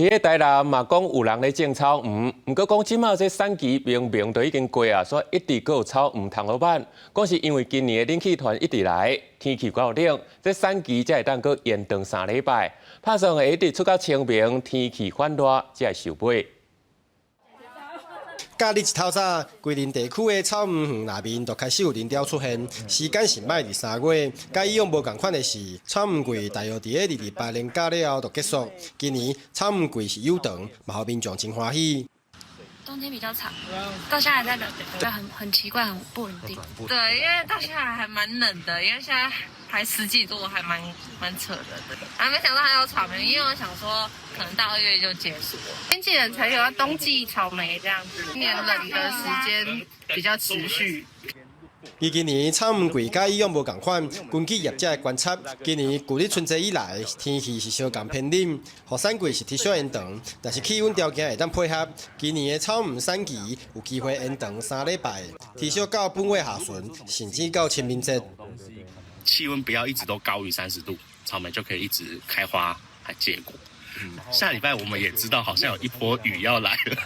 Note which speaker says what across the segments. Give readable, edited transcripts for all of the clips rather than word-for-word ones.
Speaker 1: 佇咧台南嘛講有人咧種草莓，毋過講這馬這產期明明都已經過啊，煞一直閣有草莓通予挽。講是因為今年的冷氣團一直來，天氣夠冷，這產期才會當閣延長3禮拜。拍算會一直出到清明，天氣反熱才會收尾。
Speaker 2: 假日一透早，桂林地區的草莓園內面就開始有奶鳥出現。時間是䆀佇3月，佮以往無仝款的是，草莓季大約佇咧二二八連假了後就結束。今年草莓季是有長，嘛予民眾真歡喜。
Speaker 3: 冬天比較長，到現在還在冷，對，很奇怪，很不穩定。
Speaker 4: 對，因為到現在還蠻冷的，因為現在還十幾度，還蠻扯的。對，還沒想到還有草莓，因為我想說可能到2月就結束了。
Speaker 5: 天氣冷才有冬季草莓這樣子，今年冷的時間比較持續。
Speaker 2: 伊今年草莓季佮以往無仝款，根據業者的觀察，今年舊曆春節以來天氣是相仝偏冷，予產季是提早延長，若是氣溫條件會當配合，今年的草莓產期有機會延長3禮拜，提早到本月下旬，甚至到清明節。
Speaker 6: 氣溫不要一直都高於30度，草莓就可以一直開花還結果。下禮拜我們也知道，好像有一波雨要來了，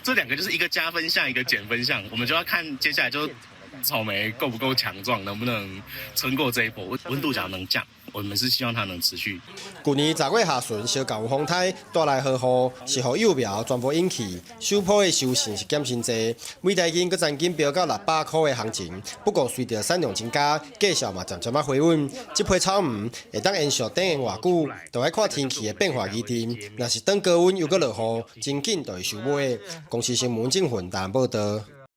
Speaker 6: 這兩個就是一個加分項，一個減分項，我們就要看接下來就草莓夠不夠強壯，能不能撐過這一波？溫度只要能降，我們是希望它能持續。
Speaker 2: 舊年10月下旬，相仝有風颱帶來豪雨，是予幼苗全部淹去，首波的收成是減真濟，每台斤閣曾經飆到600箍的行情。不過隨著產量增加，價數嘛漸漸仔回穩。這批草莓會當延續等偌久，就愛看天氣的變化而定。若是等高溫又閣落雨，真緊就會收尾。公視新聞鄭雲台南報導。